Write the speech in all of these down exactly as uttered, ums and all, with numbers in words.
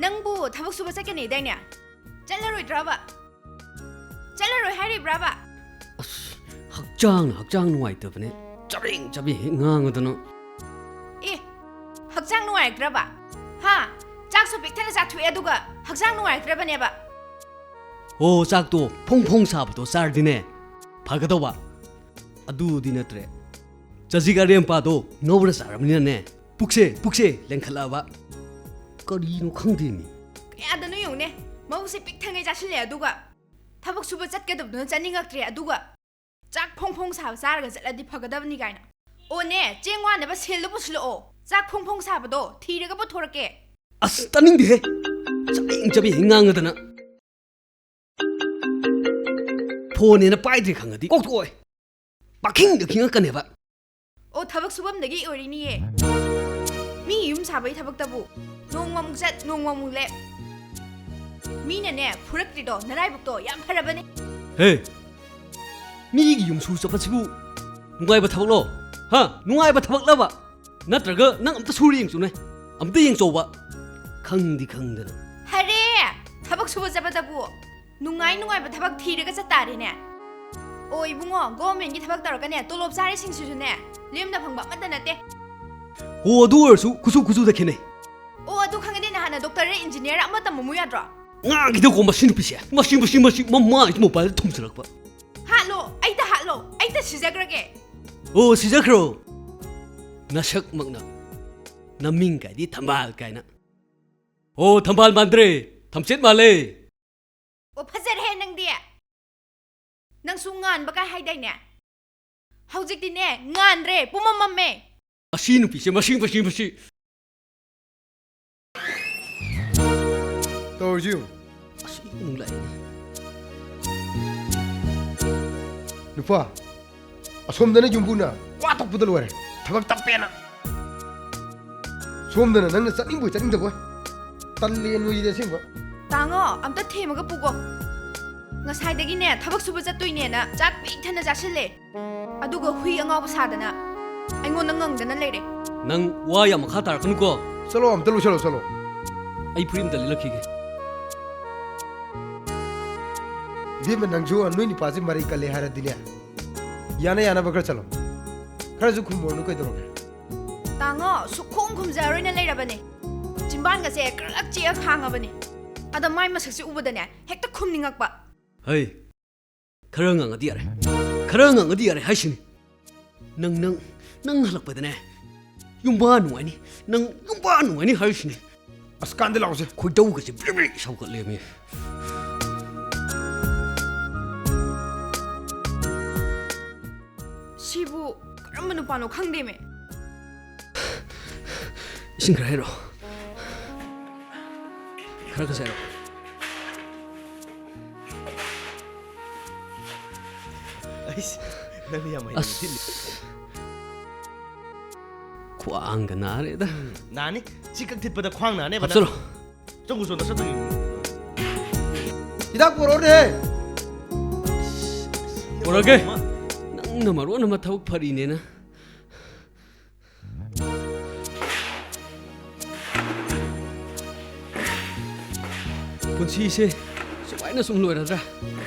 ꯅꯪꯕꯨ ꯊꯕꯛ ꯁꯨꯕ ꯆꯠꯀꯅꯤꯗꯥꯏꯅꯦ? ꯆꯠꯂꯔꯣꯏꯗ꯭ꯔꯕ? ꯆꯠꯂꯔꯣꯏ ꯍꯥꯏꯔꯤꯕ꯭ꯔꯕ? ꯑꯁ, ꯍꯛꯆꯥꯡꯅ ꯍꯛꯆꯥꯡ ꯅꯨꯡꯉꯥꯏꯇꯕꯅꯦ꯫ ꯆꯕꯦꯡ ꯆꯕꯦꯡ ꯍꯦꯛ ꯉꯥꯡꯉꯗꯅ꯫ ꯑꯦ, ꯍꯛꯆꯥꯡ ꯅꯨꯡꯉꯥꯏꯔꯛꯇ꯭ꯔꯕ? ꯍꯥ? ꯆꯥꯛꯁꯨ ꯄꯤꯛ ꯊꯟꯅ ꯆꯥꯊꯣꯛꯑꯦ, ꯑꯗꯨꯒ ꯍꯛꯆꯥꯡ ꯅꯨꯡꯉꯥꯏꯔꯛꯇ꯭ꯔꯕꯅꯦꯕ? ꯑꯣ, ꯆꯥꯛꯇꯣ ꯐꯣꯡ ꯐꯣꯡ ꯁꯥꯕꯗꯣ ꯆꯥꯔꯗꯤꯅꯦ, ꯐꯒꯗꯧꯕ꯫ ꯑꯗꯨꯗꯤ ꯅꯠꯇ꯭ꯔꯦ꯫ ꯆꯖꯤꯛ ꯑꯔꯦꯝꯄꯥꯗꯣ ꯉꯧꯔ ꯆꯥꯔꯕꯅꯤꯅꯅꯦ, ꯄꯨꯛꯁꯦ, ꯄꯨꯛꯁꯦ ꯂꯦꯡꯈꯠꯂꯛꯑꯕ꯫ ꯀꯔꯤꯅꯣ ꯈꯪꯗꯦꯃꯤ꯫ ꯀꯌꯥꯗꯅꯣ ꯌꯦꯡꯉꯨꯅꯦ, ꯃꯕꯨꯛꯁꯦ ꯄꯤꯛ ꯊꯟꯉꯩ ꯆꯥꯁꯤꯜꯂꯦ, ꯑꯗꯨꯒ ꯊꯕꯛ ꯁꯨꯕ ꯆꯠꯀꯗꯕꯗꯨꯅ ꯆꯠꯅꯤꯡꯉꯛꯇ꯭ꯔꯦ, ꯑꯗꯨꯒ ꯆꯥꯛ ꯐꯣꯡ ꯐꯣꯡ ꯁꯥꯕ ꯆꯥꯔꯒ ꯆꯠꯂꯗꯤ ꯐꯒꯗꯕꯅꯤ ꯀꯥꯏꯅ꯫ ꯑꯣꯅꯦ, ꯆꯦꯡ ꯋꯥꯅꯕ ꯁꯦꯜꯗꯣ ꯄꯨꯁꯤꯜꯂꯛꯑꯣ, ꯆꯥꯛ ꯐꯣꯡ ꯐꯣꯡ ꯁꯥꯕꯗꯣ ꯊꯤꯔꯒ ꯄꯨꯊꯣꯔꯛꯀꯦ꯫ ꯑꯁ, ꯇꯥꯅꯤꯡꯗꯦꯍꯦ꯫ ꯆꯕꯦꯡ ꯆꯕꯦꯡ ꯉꯥꯡꯉꯗꯅ꯫ ꯐꯣꯟꯅꯦꯅ ꯄꯥꯏꯗ꯭ꯔꯦ ꯈꯪꯉꯗꯤ ꯀꯣꯛꯊꯣꯛꯑꯣꯏ꯫ ꯄꯥꯈꯤꯡꯗ ꯈꯤꯡꯉꯛꯀꯅꯦꯕ꯫ ꯑꯣ, ꯊꯕꯛ ꯁꯨꯐꯝꯗꯒꯤ ꯑꯣꯏꯔꯤꯅꯤꯌꯦ꯫ ꯃꯤ ꯌꯨꯝ ꯁꯥꯕꯒꯤ ꯊꯕꯛꯇꯕꯨ ꯅꯣꯡꯃꯃꯨꯛ ꯆꯠ, ꯅꯣꯡꯃꯃꯨꯛ ꯂꯦꯞ꯫ ꯃꯤꯅꯅꯦ, ꯐꯨꯔꯛꯇ꯭ꯔꯤꯗꯣ ꯅꯔꯥꯏꯕꯛꯇꯣ ꯌꯥꯝ ꯐꯔꯕꯅꯦ꯫ ꯍꯦ, ꯃꯤꯒꯤ ꯌꯨꯝ ꯁꯨ ꯆꯠꯄꯁꯤꯕꯨ ꯅꯨꯡꯉꯥꯏꯕ ꯊꯕꯛꯂꯣ? ꯍꯥ? ꯅꯨꯡꯉꯥꯏꯕ ꯊꯕꯛꯂꯕ? ꯅꯠꯇ꯭ꯔꯒ ꯅꯪ ꯑꯝꯇ ꯁꯨꯔ ꯌꯦꯡꯆꯨꯅꯦ꯫ ꯑꯝꯇ ꯌꯦꯡꯆꯧꯕ꯫ ꯈꯪꯗꯤ ꯈꯪꯗꯅ꯫ ꯐꯔꯦ! ꯊꯕꯛ ꯁꯨꯕ ꯆꯠꯄꯗꯕꯨ ꯅꯨꯡꯉꯥꯏ ꯅꯨꯡꯉꯥꯏꯕ ꯊꯕꯛ ꯊꯤꯔꯒ ꯆꯠꯇꯥꯔꯦꯅꯦ꯫ ꯑꯣ ꯏꯕꯨꯡꯉꯣ, ꯒꯣꯔꯃꯦꯟꯒꯤ ꯊꯕꯛ ꯇꯧꯔꯒꯅꯦ, ꯇꯣꯂꯣꯞ ꯆꯥꯔꯤꯁꯤꯡꯁꯤꯁꯨꯅꯦ, ꯂꯦꯝꯅ ꯐꯪꯕ ꯑꯃꯠꯇ ꯅꯠꯇꯦ꯫ ꯑꯣ, ꯑꯗꯨ ꯑꯣꯏꯔꯁꯨ ꯈꯨꯠꯁꯨ ꯈꯨꯠꯁꯨꯗ ꯈꯦꯠꯅꯩ꯫ ꯑꯣ, ꯑꯗꯨ ꯈꯪꯉꯗꯤ ꯅꯍꯥꯟꯅ ꯗꯣꯛꯇꯔꯔ ꯏꯟꯖꯤꯅꯤꯌꯥꯔ ꯑꯃ ꯇꯝꯃꯝꯃꯨ ꯌꯥꯗ꯭ꯔꯣ? ꯉꯥꯡꯈꯤꯗꯧꯀꯣ ꯃꯁꯤ ꯅꯨꯄꯤꯁꯦ꯫ ꯃꯁꯤ, ꯃꯁꯤ, ꯃꯁꯤ ꯃꯃꯥꯏꯁꯤ ꯃꯣꯕꯥꯏꯜꯗ ꯊꯨꯝꯖꯤꯜꯂꯛꯄ꯫ ꯍꯥꯠꯂꯣ! ꯑꯩꯇ ꯍꯥꯠꯂꯣ! ꯑꯩꯇ ꯁꯤꯖꯈ꯭ꯔꯒꯦ! ꯑꯣ, ꯁꯤꯖꯈ꯭ꯔꯣ꯫ ꯅꯁꯛꯃꯛꯅ꯫ ꯅꯃꯤꯡ ꯀꯥꯏꯗꯤ ꯊꯝꯕꯥꯜ ꯀꯥꯏꯅ꯫ ꯑꯣ, ꯊꯝꯕꯥꯜ ꯃꯥꯟꯗ꯭ꯔꯦ꯫ ꯊꯝꯆꯦꯠ ꯃꯥꯜꯂꯦ꯫ ꯑꯣ, ꯐꯖꯔꯦꯍꯦ ꯅꯪꯗꯤ꯫ ꯅꯪꯁꯨ ꯉꯥꯟꯕ ꯀꯥꯏ ꯍꯥꯏꯗꯥꯏꯅꯦ? ꯍꯧꯖꯤꯛꯇꯤꯅꯦ, ꯉꯥꯟꯗ꯭ꯔꯦ, ꯄꯨꯝꯃꯝ ꯃꯝꯃꯦ꯫ ꯃꯁꯤ ꯅꯨꯄꯤꯁꯦ, ꯃꯁꯤ, ꯃꯁꯤ, ꯃꯁꯤ꯫ ꯇꯧꯔꯤꯁꯤ ꯌꯦꯡꯉꯨ꯫ ꯑꯁ, ꯑꯃꯨꯛ ꯂꯥꯛꯑꯦ꯫ ꯅꯨꯄꯥ, ꯑꯁꯣꯝꯗꯅ ꯌꯨꯝꯕꯨꯅ ꯋꯥ ꯇꯞꯄꯗ ꯂꯣꯏꯔꯦ꯫ ꯊꯕꯛ ꯇꯞꯄꯦꯅ꯫ ꯁꯣꯝꯗꯅ ꯅꯪꯅ ꯆꯠꯅꯤꯡꯕꯣꯏ ꯆꯠꯅꯤꯡꯗꯕꯣꯏ꯫ ꯇꯜꯂꯦ ꯅꯣꯏꯁꯤꯗꯤ ꯑꯁꯦꯡꯕ꯫ ꯇꯥꯉꯣ, ꯑꯝꯇ ꯊꯦꯝꯃꯒ ꯄꯨꯒꯣ꯫ ꯉꯁꯥꯏꯗꯒꯤꯅꯦ, ꯊꯕꯛ ꯁꯨꯕ ꯆꯠꯇꯣꯏꯅꯦꯅ ꯆꯥꯛ ꯄꯤꯛ ꯊꯟꯅ ꯆꯥꯁꯤꯜꯂꯦ꯫ ꯑꯗꯨꯒ ꯍꯨꯏ ꯑꯉꯥꯎꯕ ꯁꯥꯗꯅ ꯑꯩꯉꯣꯟꯗ ꯉꯪꯗꯅ ꯂꯩꯔꯦ꯫ ꯅꯪ ꯋꯥ ꯌꯥꯝ ꯃꯈꯥ ꯇꯥꯔꯛꯀꯅꯨꯀꯣ꯫ ꯆꯠꯂꯣ, ꯑꯝꯇ ꯂꯣꯏꯁꯜꯂꯣ, ꯆꯠꯂꯣ꯫ ꯑꯩ ꯐꯨꯔꯤꯠ ꯑꯝꯇ ꯂꯤꯠꯂꯛꯈꯤꯒꯦ꯫ ꯏꯕꯦꯝꯃ, ꯅꯪꯁꯨ ꯅꯣꯏ ꯅꯨꯄꯥꯁꯦ ꯃꯔꯩ ꯀꯜꯂꯦ ꯍꯥꯏꯔꯗꯤꯅꯦ, ꯌꯥꯅ ꯌꯥꯅꯕ ꯈꯔ ꯆꯠꯂꯣ꯫ ꯈꯔꯁꯨ ꯈꯨꯝꯃꯨꯔꯅꯨ ꯀꯩꯗꯧꯔꯒꯦ? ꯇꯥꯉꯣ, ꯁꯨꯛꯈꯨꯝ ꯈꯨꯝꯖꯔꯣꯏꯅ ꯂꯩꯔꯕꯅꯦ꯫ ꯆꯤꯝꯕꯥꯟꯒꯁꯦ ꯀ꯭ꯔꯛ ꯆꯤꯛꯑ ꯈꯥꯡꯉꯕꯅꯦ꯫ ꯑꯗ ꯃꯥꯏ ꯃꯁꯛꯁꯦ ꯎꯕꯗꯅꯦ ꯍꯦꯛꯇ ꯈꯨꯝꯅꯤꯡꯉꯛꯄ꯫ ꯍꯩ, ꯈꯔ ꯉꯥꯡꯉꯗꯤ ꯌꯥꯔꯦ꯫ ꯈꯔ ꯉꯥꯡꯉꯗꯤ ꯌꯥꯔꯦ ꯍꯥꯏꯁꯤꯅꯤ꯫ ꯅꯪ, ꯅꯪ, ꯅꯪ ꯍꯜꯂꯛꯄꯗꯅꯦ ꯌꯨꯝꯕꯥ ꯅꯨꯡꯉꯥꯏꯅꯤ꯫ ꯅꯪ ꯌꯨꯝꯕꯥ ꯅꯨꯡꯉꯥꯏꯅꯤ ꯍꯥꯏꯁꯤꯅꯤ꯫ ꯑꯁ, ꯀꯥꯟꯗ ꯂꯥꯛꯑꯣꯁꯦ꯫ ꯈꯣꯏꯗꯧꯒꯁꯦ ꯕ꯭ꯔꯤ ꯕ꯭ꯔꯤ ꯁꯧꯒꯠꯂꯦꯃꯤ꯫ ꯁꯤꯕꯨ ꯀꯔꯝꯕ ꯅꯨꯄꯥꯅꯣ ꯈꯪꯗꯦꯃꯦ꯫ ꯏꯁꯤꯡ ꯈꯔ ꯍꯩꯔꯛꯑꯣ꯫ ꯈꯔ ꯈꯖꯤꯛ ꯍꯩꯔꯛꯑꯣ꯫ ꯑꯩꯁ, ꯅꯪꯗꯤ ꯌꯥꯝ ꯍꯩꯅ ꯑꯁ꯫ ꯊꯤꯜꯂꯤ꯫ ꯈ꯭ꯋꯥꯡꯒ ꯅꯥꯔꯦꯗ꯫ ꯎꯝ, ꯅꯥꯅꯤ꯫ ꯁꯤ ꯀꯛ ꯊꯤꯠꯄꯗ ꯈ꯭ꯋꯥꯡ ꯅꯥꯅꯦꯕ ꯅꯪ꯫ ꯍꯥꯞꯆꯜꯂꯣ꯫ ꯆꯪꯉꯨ ꯆꯣ, ꯅꯁꯛꯇꯨ ꯌꯦꯡꯉꯨ꯫ ꯍꯤꯗꯥꯛ ꯄꯨꯔꯛꯑꯣꯅꯦ꯫ ꯄꯨꯔꯛꯑꯒꯦ꯫ ꯅꯪꯅ ꯃꯔꯣꯟ ꯑꯃ ꯊꯕꯛ ꯐꯔꯤꯅꯦꯅ꯫ ꯄꯨꯟꯁꯤꯁꯦ ꯁꯨꯃꯥꯏꯅ ꯁꯨꯝ ꯂꯣꯏꯔꯗ꯭ꯔꯥ?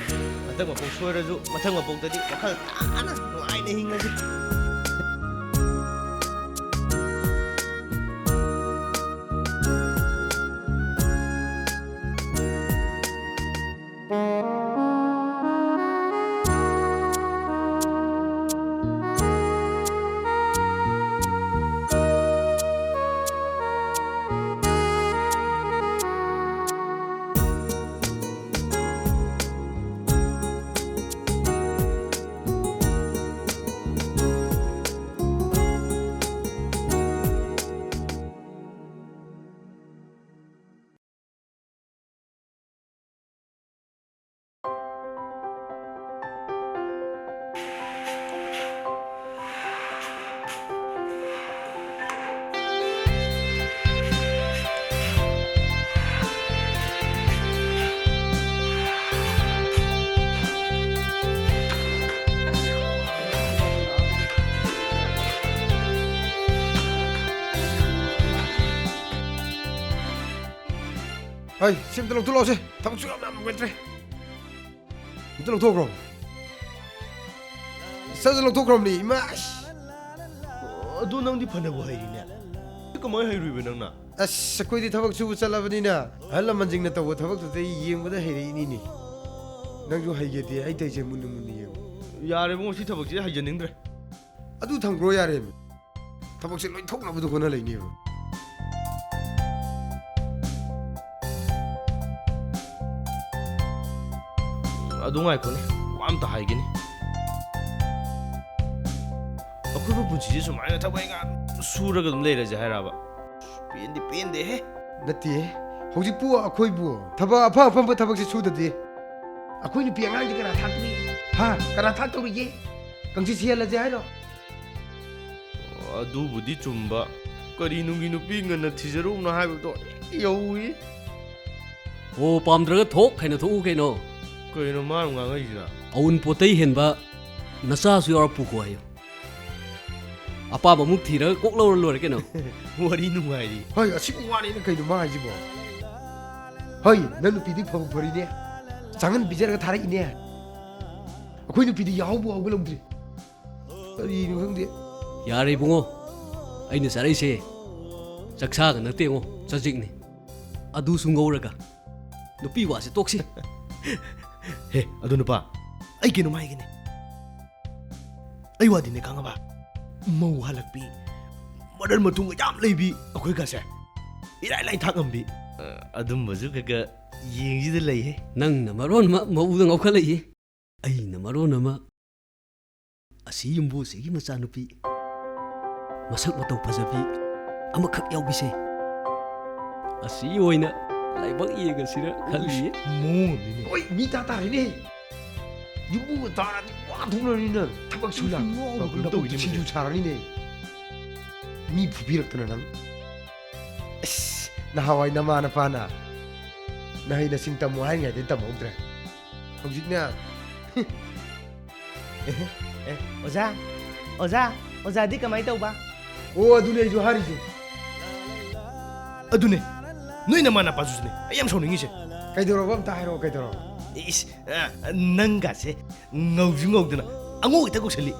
ꯍꯟꯗꯛ ꯃꯄꯣꯛ ꯁꯣꯏꯔꯁꯨ ꯃꯊꯪ ꯃꯄꯣꯛꯇꯗꯤ ꯋꯥꯈꯜ ꯇꯥꯅ ꯅꯨꯡꯉꯥꯏꯅ ꯍꯤꯡꯉꯁꯤ꯫ ꯍꯩ, ꯁꯤ ꯑꯝꯇ ꯂꯧꯊꯣꯛꯂꯛꯑꯣꯁꯦ꯫ ꯊꯕꯛꯁꯨ ꯌꯥꯝ ꯌꯥꯝ ꯅꯨꯡꯉꯥꯏꯇ꯭ꯔꯦ꯫ ꯑꯝꯇ ꯂꯧꯊꯣꯛꯈ꯭ꯔꯣ꯫ ꯁꯠ ꯁꯠ ꯂꯧꯊꯣꯛꯈ꯭ꯔꯕꯅꯤ, ꯏꯃꯥ, ꯑꯁ꯫ ꯑꯗꯨ ꯅꯪꯗꯤ ꯐꯅꯕꯨ ꯍꯩꯔꯤꯅꯦ꯫ ꯀꯃꯥꯏ ꯍꯩꯔꯨꯏꯕ ꯅꯪꯅ? ꯑꯁ, ꯑꯩꯈꯣꯏꯗꯤ ꯊꯕꯛ ꯁꯨꯕ ꯆꯠꯂꯕꯅꯤꯅ, ꯑꯍꯜ ꯂꯃꯟꯁꯤꯡꯅ ꯇꯧꯕ ꯊꯕꯛꯇꯨꯗꯩ ꯌꯦꯡꯕꯗ ꯍꯩꯔꯛꯏꯅꯤꯅꯦ꯫ ꯅꯪꯁꯨ ꯍꯩꯒꯦꯗꯤ ꯑꯩ ꯇꯩꯁꯦ ꯃꯨꯟꯅ ꯃꯨꯟꯅ ꯌꯦꯡꯉꯨ꯫ ꯌꯥꯔꯦ ꯏꯕꯨꯡꯉꯣ, ꯁꯤ ꯊꯕꯛꯁꯤꯗꯤ ꯍꯩꯖꯅꯤꯡꯗ꯭ꯔꯦ꯫ ꯑꯗꯨ ꯊꯝꯈ꯭ꯔꯣ ꯌꯥꯔꯦ꯫ ꯊꯕꯛꯁꯦ ꯂꯣꯏ ꯊꯣꯛꯅꯕꯗꯣ ꯍꯣꯠꯅ ꯂꯩꯅꯦꯕ꯫ ꯑꯗꯨ ꯉꯥꯏꯈꯣꯅꯦ, ꯋꯥ ꯑꯝꯇ ꯍꯥꯏꯒꯦꯅꯦ꯫ ꯑꯩꯈꯣꯏꯕꯨ ꯄꯨꯟꯁꯤꯁꯦ ꯁꯨꯃꯥꯏꯅ ꯊꯕꯛ ꯏꯪꯈꯥꯡ ꯁꯨꯔꯒ ꯑꯗꯨꯝ ꯂꯩꯔꯁꯦ ꯍꯥꯏꯔꯕ? ꯄꯦꯟꯗꯤ ꯄꯦꯟꯗꯦꯍꯦ꯫ ꯅꯠꯇꯦ, ꯍꯧꯖꯤꯛꯄꯨ ꯑꯩꯈꯣꯏꯕꯨ ꯊꯕꯛ ꯑꯐ ꯑꯐꯕ ꯊꯕꯛꯁꯦ ꯁꯨꯗꯗꯤ ꯑꯩꯈꯣꯏ ꯅꯨꯄꯤ ꯑꯉꯥꯡꯗꯤ ꯀꯅꯥ ꯊꯥꯛꯇꯣꯔꯤ? ꯍꯥ? ꯀꯅꯥ ꯊꯥꯛꯇꯧꯔꯤꯒꯦ? ꯀꯪꯁꯤ ꯁꯤꯍꯜꯂꯁꯦ ꯍꯥꯏꯔꯣ? ꯑꯗꯨꯕꯨꯗꯤ ꯆꯨꯝꯕ꯫ ꯀꯔꯤ ꯅꯨꯡꯒꯤ ꯅꯨꯄꯤ ꯉꯟꯅ ꯊꯤꯖꯔꯨꯕꯅꯣ ꯍꯥꯏꯕꯗꯣ ꯍꯦꯛ ꯌꯧꯏ꯫ ꯑꯣ, ꯄꯥꯝꯗ꯭ꯔꯒ ꯊꯣꯛ ꯍꯥꯏꯅ ꯊꯣꯛꯎ ꯀꯩꯅꯣ꯫ ꯀꯩꯅꯣ ꯃꯥꯅ ꯉꯥꯡꯉꯛꯏꯁꯤꯅ? ꯑꯎꯟꯄꯣꯠꯇꯩ ꯍꯦꯟꯕ ꯅꯆꯥꯁꯨ ꯌꯥꯎꯔ ꯄꯨꯈꯣ ꯍꯥꯏꯌꯨ꯫ ꯑꯄꯥꯝꯕ ꯑꯃꯨꯛ ꯊꯤꯔꯒ ꯀꯣꯛ ꯂꯧꯔ ꯂꯣꯏꯔꯦ ꯀꯩꯅꯣ꯫ ꯋꯥꯔꯤ ꯅꯨꯡꯉꯥꯏꯔꯤ꯫ ꯍꯣꯏ, ꯑꯁꯤꯕꯨ ꯋꯥꯅꯦꯅ ꯀꯩꯅꯣ ꯃꯥ ꯍꯥꯏꯁꯤꯕꯣ? ꯍꯣꯏ, ꯅꯪ ꯅꯨꯄꯤꯗꯤ ꯐꯕꯨ ꯐꯔꯤꯅꯦ꯫ ꯆꯥꯡꯍꯟ ꯄꯤꯖꯔꯒ ꯊꯥꯔꯛꯏꯅꯦ꯫ ꯑꯩꯈꯣꯏ ꯅꯨꯄꯤꯗꯤ ꯌꯥꯍꯧꯕꯨ ꯍꯧꯒꯠꯂꯝꯗ꯭ꯔꯤ꯫ ꯀꯔꯤꯅꯣ ꯈꯪꯗꯦ꯫ ꯌꯥꯔꯦ ꯏꯕꯨꯡꯉꯣ, ꯑꯩꯅ ꯆꯥꯔꯛꯏꯁꯦ ꯆꯥꯛꯁꯥꯒ ꯅꯠꯇꯦꯉꯣ, ꯆꯖꯤꯛꯅꯤ꯫ ꯑꯗꯨꯁꯨ ꯉꯧꯔꯒ꯫ ꯅꯨꯄꯤ ꯋꯥꯁꯦ ꯇꯣꯛꯁꯤ꯫ ꯍꯦ, ꯑꯗꯨ ꯅꯨꯄꯥ, ꯑꯩ ꯀꯩꯅꯣꯝ ꯍꯥꯏꯒꯦꯅꯦ꯫ ꯑꯩ ꯋꯥꯗꯤꯅꯦ ꯈꯪꯉꯕ? ꯃꯧ ꯍꯜꯂꯛꯄꯤ, ꯃꯔꯟ ꯃꯊꯨꯝꯒ ꯌꯥꯝ ꯂꯩꯕꯤ, ꯑꯩꯈꯣꯏꯒꯁꯦ ꯏꯔꯥꯏ ꯂꯥꯏ ꯊꯥꯛ ꯉꯝꯕꯤ꯫ ꯑ, ꯑꯗꯨꯝꯕꯁꯨ ꯈꯔ ꯈꯔ ꯌꯦꯡꯁꯤꯗ ꯂꯩꯍꯦ꯫ ꯅꯪꯅ ꯃꯔꯣꯟ ꯑꯃ ꯃꯧꯗ ꯉꯥꯎꯈꯠꯂꯛꯏ, ꯑꯩꯅ ꯃꯔꯣꯟ ꯑꯃ ꯑꯁꯤ ꯌꯨꯝꯕꯨꯁꯤꯒꯤ ꯃꯆꯥꯅꯨꯄꯤ ꯃꯁꯛ ꯃꯇꯧ ꯐꯖꯕꯤ ꯑꯃꯈꯛ ꯌꯥꯎꯕꯤꯁꯦ꯫ ꯑꯁꯤ ꯑꯣꯏꯅ ꯂꯥꯏꯕꯛ ꯌꯦꯡꯉꯁꯤꯔ ꯈꯜꯂꯤꯌꯦ꯫ ꯃꯑꯣꯡ ꯑꯃꯅꯤꯅꯦ꯫ ꯍꯣꯏ, ꯃꯤ ꯇꯥ ꯇꯥꯔꯦꯅꯦ꯫ ꯌꯨꯝꯕꯨꯒ ꯇꯥꯔꯗꯤ ꯋꯥ ꯊꯣꯛꯂꯅꯤ ꯅꯪ꯫ ꯊꯕꯛ ꯁꯨ ꯌꯥ-, ꯉꯥꯎꯕꯒꯨꯝ ꯇꯧꯋꯤꯅꯦ ꯁꯤꯡꯖꯨ ꯃꯁꯦ꯫ ꯁꯥꯔꯅꯤꯅꯦ꯫ ꯃꯤ ꯐꯨꯕꯤꯔꯛꯇꯅ ꯅꯪ꯫ ꯑꯁ, ꯅꯍꯥꯟꯋꯥꯏ ꯅꯃꯥ ꯅꯄꯥꯅ ꯅꯍꯩ ꯅꯁꯤꯡ ꯇꯝꯃꯨ ꯍꯥꯏꯔꯤꯉꯩꯗ ꯇꯝꯍꯧꯗ꯭ꯔꯦ꯫ ꯍꯧꯖꯤꯛꯅ꯫ ꯑꯦ, ꯑꯣꯖꯥ, ꯑꯣꯖꯥ, ꯑꯣꯖꯥꯗꯤ ꯀꯃꯥꯏ ꯇꯧꯕ? ꯑꯣ, ꯑꯗꯨꯅꯦ ꯑꯩꯁꯨ ꯍꯥꯏꯔꯤꯁꯦ꯫ ꯑꯗꯨꯅꯦ, ꯅꯣꯏ ꯅꯃꯥ ꯅꯄꯥꯁꯨꯅꯦ ꯑꯩ ꯌꯥꯝ ꯁꯥꯎꯅꯤꯡꯉꯤꯁꯦ꯫ ꯀꯩꯗꯧꯔꯕ? ꯑꯝꯇ ꯍꯥꯏꯔꯛꯑꯣ, ꯀꯩꯗꯧꯔꯕ? ꯏꯁ, ꯑ, ꯅꯪꯒꯥꯁꯦ ꯉꯧꯁꯨ ꯉꯧꯗꯅ ꯑꯉꯧ ꯍꯦꯛꯇ ꯀꯧꯁꯜꯂꯤ꯫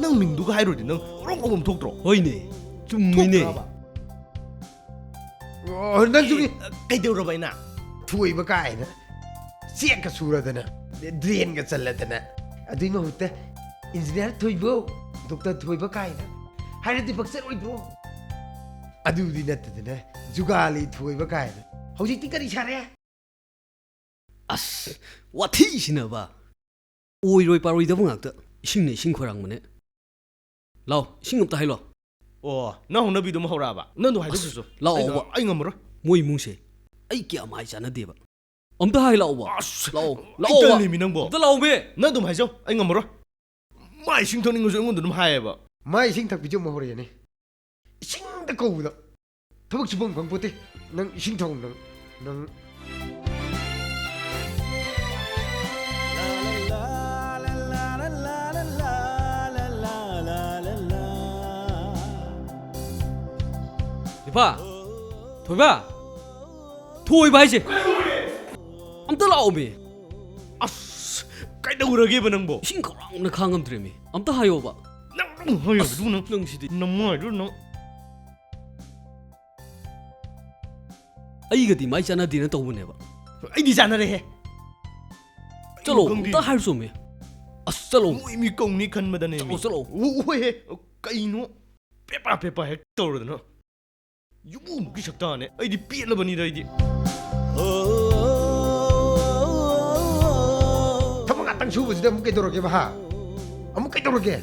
ꯅꯪ ꯃꯤꯡꯗꯨꯒ ꯍꯥꯏꯔꯨꯔꯗꯤ ꯅꯪ ꯉꯧꯔꯣꯛ ꯉꯧꯕ ꯑꯃ ꯊꯣꯛꯇ꯭ꯔꯣ? ꯍꯣꯏꯅꯦ, ꯆꯨꯝꯃꯤꯅꯦ꯫ ꯊꯣꯛꯇ꯭ꯔꯕ? ꯑꯣ, ꯅꯪꯁꯨꯅꯤ꯫ ꯑꯦ, ꯀꯩꯗꯧꯔꯕ ꯑꯩꯅ? ꯊꯣꯏꯕ ꯀꯥꯏꯅ ꯆꯦꯛꯀ ꯁꯨꯔꯗꯅ, ꯗ꯭ꯔꯦꯟꯒ ꯆꯜꯂꯗꯅ, ꯑꯗꯨꯏ ꯃꯍꯨꯠꯇ ꯏꯟꯖꯤꯅꯤꯌꯥꯔ ꯊꯣꯏꯕ, ꯗꯣꯛꯇꯔ ꯊꯣꯏꯕ ꯀꯥꯏꯅ ꯍꯥꯏꯔꯗꯤ ꯄꯛꯆꯔꯣꯏꯗ꯭ꯔꯣ? ꯑꯗꯨꯗꯤ ꯅꯠꯇꯗꯅ ꯖꯨꯒꯥꯂꯤ ꯊꯣꯏꯕ ꯀꯥꯏꯅ ꯍꯧꯖꯤꯛꯇꯤ ꯀꯔꯤ ꯁꯥꯔꯦ? ꯑꯁ, ꯋꯥꯊꯤꯁꯤꯅꯕ꯫ ꯑꯣꯏꯔꯣꯏ ꯄꯥꯔꯣꯏꯗꯕ ꯉꯥꯛꯇ꯫ ꯏꯁꯤꯡꯅ ꯏꯁꯤꯡ ꯈꯣꯏꯔꯥꯡꯕꯅꯦ꯫ ꯂꯥꯎ, ꯏꯁꯤꯡ ꯑꯝꯇ ꯍꯩꯂꯣ꯫ ꯑꯣ, ꯅꯪ ꯍꯧꯅꯕꯤꯗꯨ ꯑꯃ ꯍꯧꯔꯛꯑꯕ? ꯅꯪꯗꯣ ꯍꯥꯏꯗꯣꯛꯈ꯭ꯔꯁꯨ꯫ ꯑꯁ, ꯂꯥꯛꯑꯣ, ꯑꯩ ꯉ-, ꯕꯥ꯫ ꯑꯩ ꯉꯝꯃꯔꯣꯏ꯫ ꯃꯣꯏ ꯏꯃꯨꯡꯁꯦ ꯑꯩ ꯀꯌꯥ ꯃꯥꯏ ꯆꯥꯟꯅꯗꯦꯕ꯫ ꯑꯝꯇ ꯍꯥꯏ ꯂꯥꯛꯑꯣꯕ꯫ ꯑꯁ, ꯂꯥꯛꯑꯣ, ꯑꯩ ꯂꯥꯛꯑꯣꯕ꯫ ꯇꯜꯂꯤꯃꯤ ꯅꯪꯕꯣ꯫ ꯑꯝꯇ ꯂꯥꯛꯑꯣꯃꯤ꯫ ꯅꯪ ꯑꯗꯨꯝ ꯍꯥꯏꯖꯧ, ꯑꯩ ꯉꯝꯃꯔꯣꯏ꯫ ꯃꯥ ꯏꯁꯤꯡ ꯊꯛꯅꯤꯡꯉꯁꯨ ꯑꯩꯉꯣꯟꯗ ꯑꯗꯨꯝ ꯍꯥꯏꯌꯦꯕ꯫ ꯃꯥ ꯏꯁꯤꯡ ꯊꯛꯄꯤꯁꯦ ꯑꯃꯨꯛ ꯍꯧꯔꯛꯑꯦꯅꯦ꯫ ꯏꯁꯤꯡꯗ ꯀꯧꯕꯗ ꯊꯕꯛ ꯁꯨꯐꯝ ꯈꯪꯄꯣꯠꯇꯦ꯫ ꯅꯪ ꯏꯁꯤꯡ ꯊꯛꯎ, ꯅꯪ, ꯅꯪ꯫ ꯏꯄꯥ, ꯊꯣꯏꯕ, ꯊꯣꯏꯕ ꯍꯥꯏꯁꯦ꯫ ꯑꯝꯇ ꯂꯥꯛꯑꯣꯃꯤ꯫ ꯑꯁ, ꯀꯩꯗꯧꯔꯒꯦꯕ ꯅꯪꯕꯣ? ꯏꯁꯤꯡ ꯈꯧꯔꯥꯡꯅ ꯈꯥꯡꯉꯝꯗ꯭ꯔꯦꯃꯤ꯫ ꯑꯝꯇ ꯍꯥꯏꯌꯣꯕ꯫ ꯅꯪ ꯑꯗꯨꯝ ꯍꯥꯏꯌꯣ, ꯑꯁ, ꯑꯗꯨ ꯅꯪ, ꯅꯪꯁꯤꯗꯤ꯫ ꯅꯃꯥꯏꯗꯨ ꯅꯪ꯫ ꯑꯩꯒꯗꯤ ꯃꯥꯏ ꯆꯥꯟꯅꯗꯦꯅ ꯇꯧꯕꯅꯦꯕ꯫ ꯑꯩꯗꯤ ꯆꯥꯟꯅꯔꯦꯍꯦ꯫ ꯆꯠꯂꯣ, ꯑꯩ ꯈꯪꯗꯦ꯫ ꯑꯝꯇ ꯍꯥꯏꯔꯨꯆꯣꯃꯤ꯫ ꯑꯁ, ꯆꯠꯂꯣ꯫ ꯃꯣꯏ ꯃꯤ ꯀꯧꯅꯤ ꯈꯟꯕꯗꯅꯦ ꯆꯠꯂꯣ, ꯃꯤ꯫ ꯆꯠꯂꯣ꯫ ꯎ-, ꯎꯍꯦ, ꯀꯩꯅꯣ? ꯄꯦꯄꯥ ꯄꯦꯄꯥ ꯍꯦꯛ ꯇꯧꯔꯗꯅ꯫ ꯌꯨꯝꯕꯨꯃꯨꯛꯀꯤ ꯁꯛꯇꯥꯅꯦ꯫ ꯑꯩꯗꯤ ꯄꯦꯜꯂꯕꯅꯤꯗ ꯑꯩꯗꯤ꯫ ꯊꯕꯛ ꯉꯥꯛꯇꯪ ꯁꯨꯕꯁꯤꯗ ꯑꯃꯨꯛ ꯀꯩꯗꯧꯔꯒꯦꯕ, ꯍꯥ? ꯑꯃꯨꯛ ꯀꯩꯗꯧꯔꯒꯦ?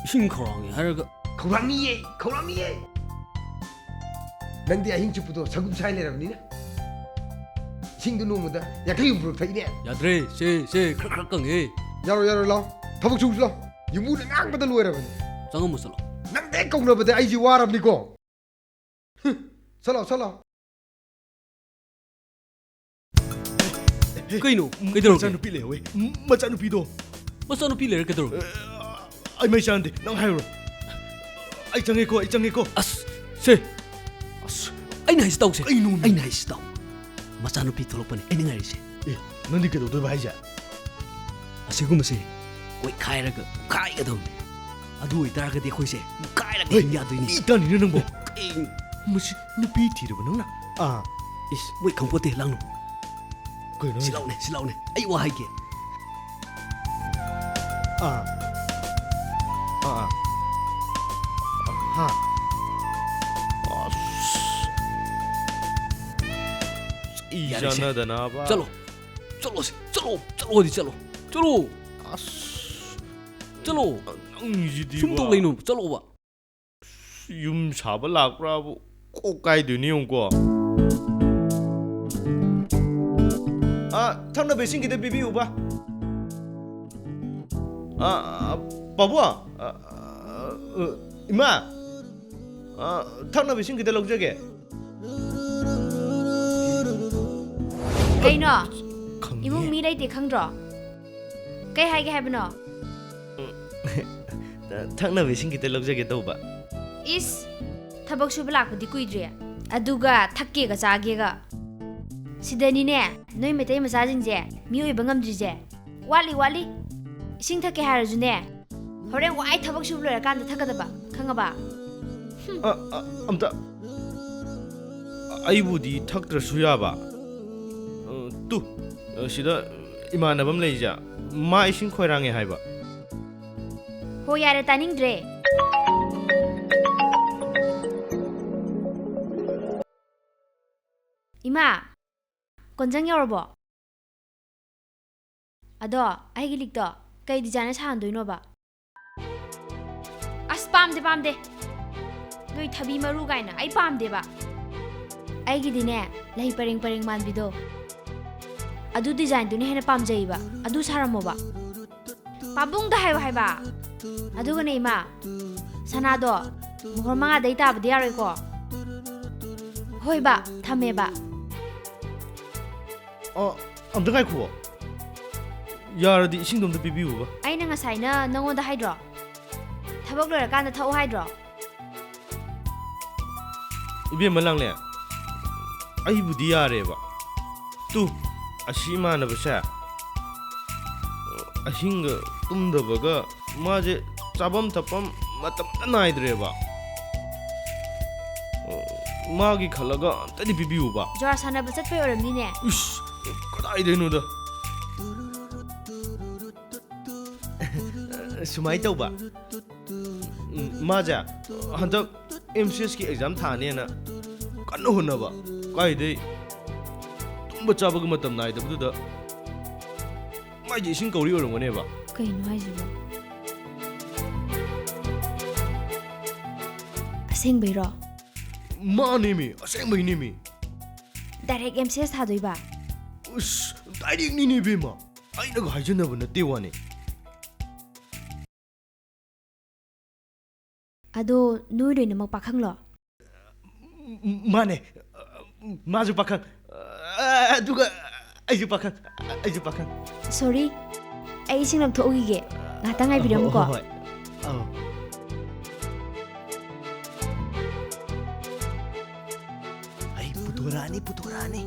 ꯏꯁꯤꯡ ꯈꯧꯔꯥꯡꯉꯦ ꯍꯥꯏꯔꯒ꯫ ꯈꯧꯔꯥꯡꯅꯤꯌꯦ, ꯈꯧꯔꯥꯡꯅꯤꯌꯦ꯫ ꯅꯪꯗꯤ ꯑꯍꯤꯡ ꯆꯨꯞꯄꯗꯣ ꯁꯒꯨꯝ ꯁꯥꯏ ꯂꯩꯔꯕꯅꯤꯅ꯫ ꯏꯁꯤꯡꯗꯣ ꯅꯣꯡꯃꯗ ꯌꯥꯡꯈꯩ ꯍꯨꯝꯐꯨꯔꯛ ꯊꯛꯏꯅꯦ꯫ ꯌꯥꯗ꯭ꯔꯦ, ꯁꯦ, ꯁꯦ, ꯈꯔ, ꯈꯔ ꯀꯪꯉꯦ꯫ ꯌꯥꯔꯣꯏ, ꯌꯥꯔꯣꯏ, ꯂꯥꯎ꯫ ꯊꯕꯛ ꯁꯨꯁꯤ ꯂꯥꯎ꯫ ꯌꯨꯝꯕꯨꯅ ꯉꯥꯡꯕꯗ ꯂꯣꯏꯔꯕꯅꯤ꯫ ꯆꯪꯉꯝꯃꯣ ꯆꯠꯂꯣ꯫ ꯅꯪꯗ ꯍꯦꯛ ꯀꯧꯅꯕꯗ ꯑꯩꯁꯦ ꯋꯥꯔꯕꯅꯤꯀꯣ꯫ ꯍꯨꯝ, ꯆꯠꯂꯣ, ꯆꯠꯂꯣ꯫ ꯀꯩꯅꯣ? ꯀꯩꯗꯧꯔꯒꯦ? ꯃꯆꯥꯅꯨꯄꯤ ꯂꯩꯍꯧꯋꯦ꯫ ꯃꯆꯥꯅꯨꯄꯤꯗꯣ꯫ ꯃꯆꯥꯅꯨꯄꯤ ꯂꯩꯔ ꯀꯩꯗꯧꯔꯒꯦ? ꯑ, ꯑꯩ ꯃꯩ ꯆꯥꯟꯅꯗꯦ꯫ ꯅꯪ ꯍꯥꯏꯔꯨꯔꯣ꯫ ꯑꯩ ꯆꯪꯉꯦꯀꯣ, ꯑꯩ ꯆꯪꯉꯦꯀꯣ꯫ ꯑꯁ, ꯁꯦ꯫ ꯑꯩꯅ ꯍꯥꯏꯁꯤ ꯇꯧꯁꯦ꯫ ꯀꯩꯅꯣ? ꯑꯩꯅ ꯍꯥꯏꯁꯤ ꯇꯧ꯫ ꯃꯆꯥꯅꯨꯄꯤ ꯊꯣꯛꯂꯛꯄꯅꯤ ꯑꯩꯅ ꯉꯥꯏꯔꯤꯁꯦ꯫ ꯑꯦ, ꯅꯪꯗꯤ ꯀꯩꯗꯧꯗꯣꯏꯕ ꯍꯥꯏꯁꯦ? ꯑꯁꯤꯒꯨꯝꯕꯁꯦ ꯀꯣꯏꯈꯥꯏꯔꯒ ꯀꯥꯏꯒꯗꯧꯅꯤ꯫ ꯑꯗꯨ ꯑꯣꯏꯇꯥꯔꯒꯗꯤ ꯑꯩꯈꯣꯏꯁꯦ ꯀꯥꯏꯔꯒ ꯍꯦ, ꯍꯤꯡ ꯌꯥꯗꯣꯏꯅꯤ꯫ ꯃꯤ ꯇꯥꯅꯤꯅ ꯅꯪꯕꯣ? ꯀꯩ-, ꯃꯁꯤ ꯅꯨꯄꯤ ꯊꯤꯔꯕ ꯅꯪꯅ? ꯑꯥ꯫ ꯏꯁ, ꯃꯣꯏ ꯈꯪꯄꯣꯠꯇꯦ, ꯂꯥꯡꯅꯨ꯫ ꯀꯩꯅꯣ ꯁꯤ ꯍꯥꯏꯁꯦ? ꯂꯥꯎꯅꯦ, ꯁꯤ ꯂꯥꯎꯅꯦ꯫ ꯑꯩ ꯋꯥ ꯍꯥꯏꯒꯦ꯫ ꯑꯥ꯫ ꯑꯥ, ꯑꯥ꯫ ꯍꯥ꯫ ꯑꯁ꯫ ꯏ ꯌꯥꯔꯦꯁꯦ꯫ ꯆꯥꯟꯅꯗꯅꯕ꯫ ꯆꯠꯂꯣ꯫ ꯆꯠꯂꯣꯁꯦ꯫ ꯆꯠꯂꯣ꯫ ꯆꯠꯂꯣꯗꯤ ꯆꯠꯂꯣ꯫ ꯆꯠꯂꯣ꯫ ꯑꯁ꯫ ꯆꯠꯂꯣ꯫ ꯅꯪꯁꯤꯗꯤꯕ꯫ ꯁꯨꯝ ꯇꯧ ꯂꯩꯅꯣ꯫ ꯆꯠꯂꯣꯕ꯫ ꯌꯨꯝ ꯁꯥꯕ ꯂꯥꯛꯄ꯭ꯔꯥꯕꯨ ꯀꯣꯛ ꯀꯥꯏꯗꯣꯏꯅꯤ ꯌꯦꯡꯉꯨꯀꯣ꯫ ꯑꯥ, ꯊꯛꯅꯕ ꯏꯁꯤꯡ ꯈꯤꯇ ꯄꯤꯕꯤꯌꯨꯕ꯫ ꯑꯥ, ꯑꯥ, ꯄꯥꯕꯨꯡ, ꯑꯥ, ꯑꯥ, ꯏꯃꯥ, ꯑꯥ, ꯊꯛꯅꯕ ꯏꯁꯤꯡ ꯈꯤꯇ ꯂꯧꯖꯒꯦ꯫ ꯀꯩꯅꯣ? ꯈꯪꯉꯦ꯫ ꯏꯃꯨꯡ ꯃꯤ ꯂꯩꯇꯦ ꯈꯪꯗ꯭ꯔꯣ? ꯀꯩ ꯍꯥꯏꯒꯦ ꯍꯥꯏꯕꯅꯣ? ꯊꯛꯅꯕ ꯏꯁꯤꯡ ꯈꯤꯇ ꯂꯧꯖꯒꯦ ꯇꯧꯕ꯫ ꯏꯁ, ꯊꯕꯛ ꯁꯨꯕ ꯂꯥꯛꯄꯗꯤ ꯀꯨꯏꯗ꯭ꯔꯤ, ꯑꯗꯨꯒ ꯊꯛꯀꯦꯒ ꯆꯥꯒꯦꯒ꯫ ꯁꯤꯗꯅꯤꯅꯦ ꯅꯣꯏ ꯃꯩꯇꯩ ꯃꯆꯥꯁꯤꯡꯁꯦ ꯃꯤ ꯑꯣꯏꯕ ꯉꯝꯗ꯭ꯔꯤꯁꯦ꯫ ꯋꯥꯠꯂꯤ, ꯋꯥꯠꯂꯤ꯫ ꯏꯁꯤꯡ ꯊꯛꯀꯦ ꯍꯥꯏꯔꯁꯨꯅꯦ, ꯍꯣꯔꯦꯟ ꯋꯥꯏ ꯊꯕꯛ ꯁꯨꯕ ꯂꯣꯏꯔꯀꯥꯟꯗ ꯊꯛꯀꯗꯕ, ꯈꯪꯉꯕ? ꯑ, ꯑ, ꯑꯝꯇ꯫ ꯑꯩꯕꯨꯗꯤ ꯊꯛꯇ꯭ꯔꯁꯨ ꯌꯥꯕ꯫ ꯑ, ꯇꯨ, ꯑ, ꯁꯤꯗ ꯏꯃꯥꯟꯅꯕ ꯑꯃ ꯂꯩꯔꯤꯁꯦ, ꯃꯥ ꯏꯁꯤꯡ ꯈꯣꯏꯔꯥꯡꯉꯦ ꯍꯥꯏꯕ꯫ ꯍꯣ, ꯌꯥꯔꯦ, ꯇꯥꯅꯤꯡꯗ꯭ꯔꯦ꯫ ꯏꯃꯥ, ꯀꯣꯟꯖꯪ ꯌꯧꯔꯕꯣ? ꯑꯗꯣ ꯑꯩꯒꯤ ꯂꯤꯛꯇꯣ ꯀꯩ ꯗꯤꯖꯥꯏꯟꯅ ꯁꯥꯍꯟꯗꯣꯏꯅꯣꯕ? ꯑꯁ, ꯄꯥꯝꯗꯦ, ꯄꯥꯝꯗꯦ꯫ ꯅꯣꯏ ꯊꯕꯤ ꯃꯔꯨ ꯀꯥꯏꯅ ꯑꯩ ꯄꯥꯝꯗꯦꯕ꯫ ꯑꯩꯒꯤꯗꯤꯅꯦ, ꯂꯩ ꯄꯔꯦꯡ ꯄꯔꯦꯡ ꯃꯥꯟꯕꯤꯗꯣ, ꯑꯗꯨ ꯗꯤꯖꯥꯏꯟꯗꯨꯅ ꯍꯦꯟꯅ ꯄꯥꯝꯖꯩꯕ꯫ ꯑꯗꯨ ꯁꯥꯔꯝꯃꯣꯕ꯫ ꯄꯥꯕꯨꯡꯗ ꯍꯥꯏꯌꯣ ꯍꯥꯏꯕ꯫ ꯑꯗꯨꯒꯅꯦ ꯏꯃꯥ, ꯁꯅꯥꯗꯣ ꯃꯣꯍꯣꯔ ꯃꯉꯥꯗꯩ ꯇꯥꯕꯗꯤ ꯌꯥꯔꯣꯏꯀꯣ? ꯍꯣꯏꯕ, ꯊꯝꯃꯦꯕ꯫ ꯑ, ꯑꯝꯇ ꯉꯥꯏꯈꯨꯑꯣ꯫ ꯌꯥꯔꯗꯤ ꯏꯁꯤꯡꯗꯣ ꯑꯝꯇ ꯄꯤꯕꯤꯌꯨꯕ꯫ ꯑꯩꯅ ꯉꯁꯥꯏꯅ ꯅꯪꯉꯣꯟꯗ ꯍꯥꯏꯗ꯭ꯔꯣ? ꯊꯕꯛ ꯂꯣꯏꯔꯀꯥꯟꯗ ꯊꯛꯎ ꯍꯥꯏꯗ꯭ꯔꯣ? ꯏꯕꯦꯝꯃ ꯂꯥꯡꯂꯦ, ꯑꯩꯕꯨꯗꯤ ꯌꯥꯔꯦꯕ꯫ ꯇꯨ, ꯑꯁꯤ ꯏꯃꯥꯟꯅꯕꯁꯦ ꯑꯍꯤꯡꯒ ꯇꯨꯝꯗꯕꯒ, ꯃꯥꯁꯦ ꯆꯥꯐꯝ ꯊꯛꯐꯝ ꯃꯇꯝ ꯑꯃꯇ ꯅꯥꯏꯗ꯭ꯔꯦꯕ꯫ ꯃꯥꯒꯤ ꯈꯜꯂꯒ ꯑꯝꯇꯗꯤ ꯄꯤꯕꯤꯌꯨꯕ꯫ ꯖꯨꯋꯥꯔ ꯁꯥꯟꯅꯕ ꯆꯠꯄꯩ ꯑꯣꯏꯔꯝꯅꯤꯅꯦ꯫ ꯏꯁ, ꯀꯗꯥꯏꯗꯩꯅꯣꯗ꯫ ꯁꯨꯃꯥꯏꯅ ꯇꯧꯕ, ꯎꯝ, ꯃꯥꯁꯦ ꯍꯟꯗꯛ ꯑꯦꯝ ꯁꯤ ꯑꯦꯁꯀꯤ ꯑꯦꯛꯖꯥꯝ ꯊꯥꯅꯦꯅ ꯀꯟꯅ ꯍꯣꯠꯅꯕ꯫ ꯀꯥꯏꯗꯩ ꯇꯨꯝꯕ ꯆꯥꯕꯒ ꯃꯇꯝ ꯅꯥꯏꯗꯕꯗꯨꯗ ꯃꯥꯏꯁꯦ ꯏꯁꯤꯡ ꯀꯧꯔꯤ ꯑꯣꯏꯔꯝꯒꯅꯦꯕ꯫ ꯀꯩꯅꯣ ꯍꯥꯏꯁꯤꯕꯣ? ꯑꯁꯦꯡꯕꯩꯔꯣ? ꯃꯥꯅꯦꯃꯤ, ꯑꯁꯦꯡꯕꯩꯅꯦꯃꯤ꯫ Direct M C S ꯊꯥꯗꯣꯏꯕ? ꯎꯁ, ꯗꯥꯏꯔꯦꯛꯅꯤꯅꯦ ꯏꯕꯦꯝꯃ꯫ ꯑꯩꯅꯒ ꯍꯥꯏꯖꯟꯅꯕ ꯅꯠꯇꯦ ꯋꯥꯅꯤ꯫ ꯑꯗꯣ ꯅꯣꯏ ꯂꯣꯏꯅꯃꯛ ꯄꯥꯈꯪꯂꯣ? ꯃꯥꯅꯦ꯫ ꯃꯥꯁꯨ ꯄꯥꯈꯪ꯫ ꯑꯗꯨꯒ ꯑꯩꯁꯨ ꯄꯥꯈꯪ꯫ ꯑꯩꯁꯨ ꯄꯥꯈꯪ꯫ ꯁꯣꯔꯤ, ꯑꯩ ꯏꯁꯤꯡ ꯂꯧꯊꯣꯛꯎꯈꯤꯒꯦ꯫ ꯉꯥꯏꯍꯥꯛꯇꯪ ꯉꯥꯏꯕꯤꯔꯝꯃꯨꯀꯣ꯫ ꯍꯣꯏ, ꯍꯣꯏ꯫ ꯑꯧ꯫ ꯑꯩ ꯄꯨꯊꯣꯔꯛꯑꯅꯤ, ꯄꯨꯊꯣꯔꯛꯑꯅꯤ꯫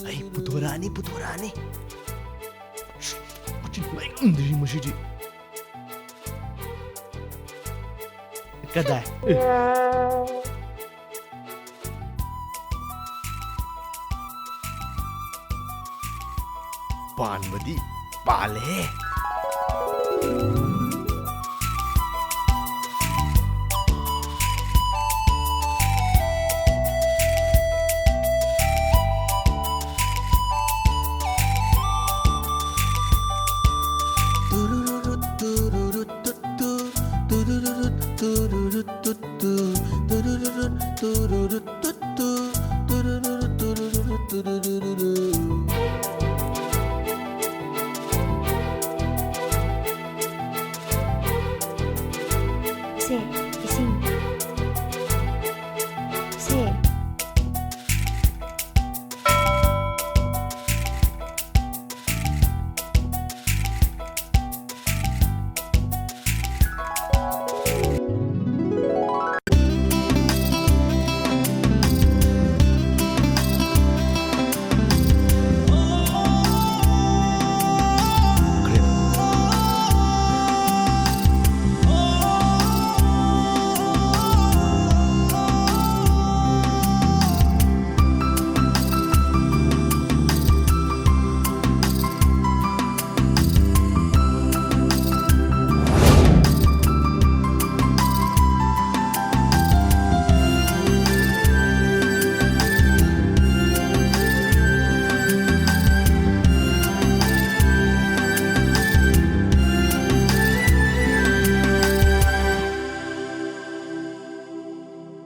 ꯑꯩ ꯄꯨꯊꯣꯔꯛꯑꯅꯤ, ꯄꯨꯊꯣꯔꯛꯑꯅꯤ꯫ ꯃꯆꯤꯟ ꯃꯩ ꯉꯝꯗ꯭ꯔꯤ ꯃꯁꯤꯗꯤ꯫ ꯀꯗꯥꯏ? ꯑꯦ꯫ ꯄꯥꯟꯕꯗꯤ ꯄꯥꯜꯂꯦꯍꯦ꯫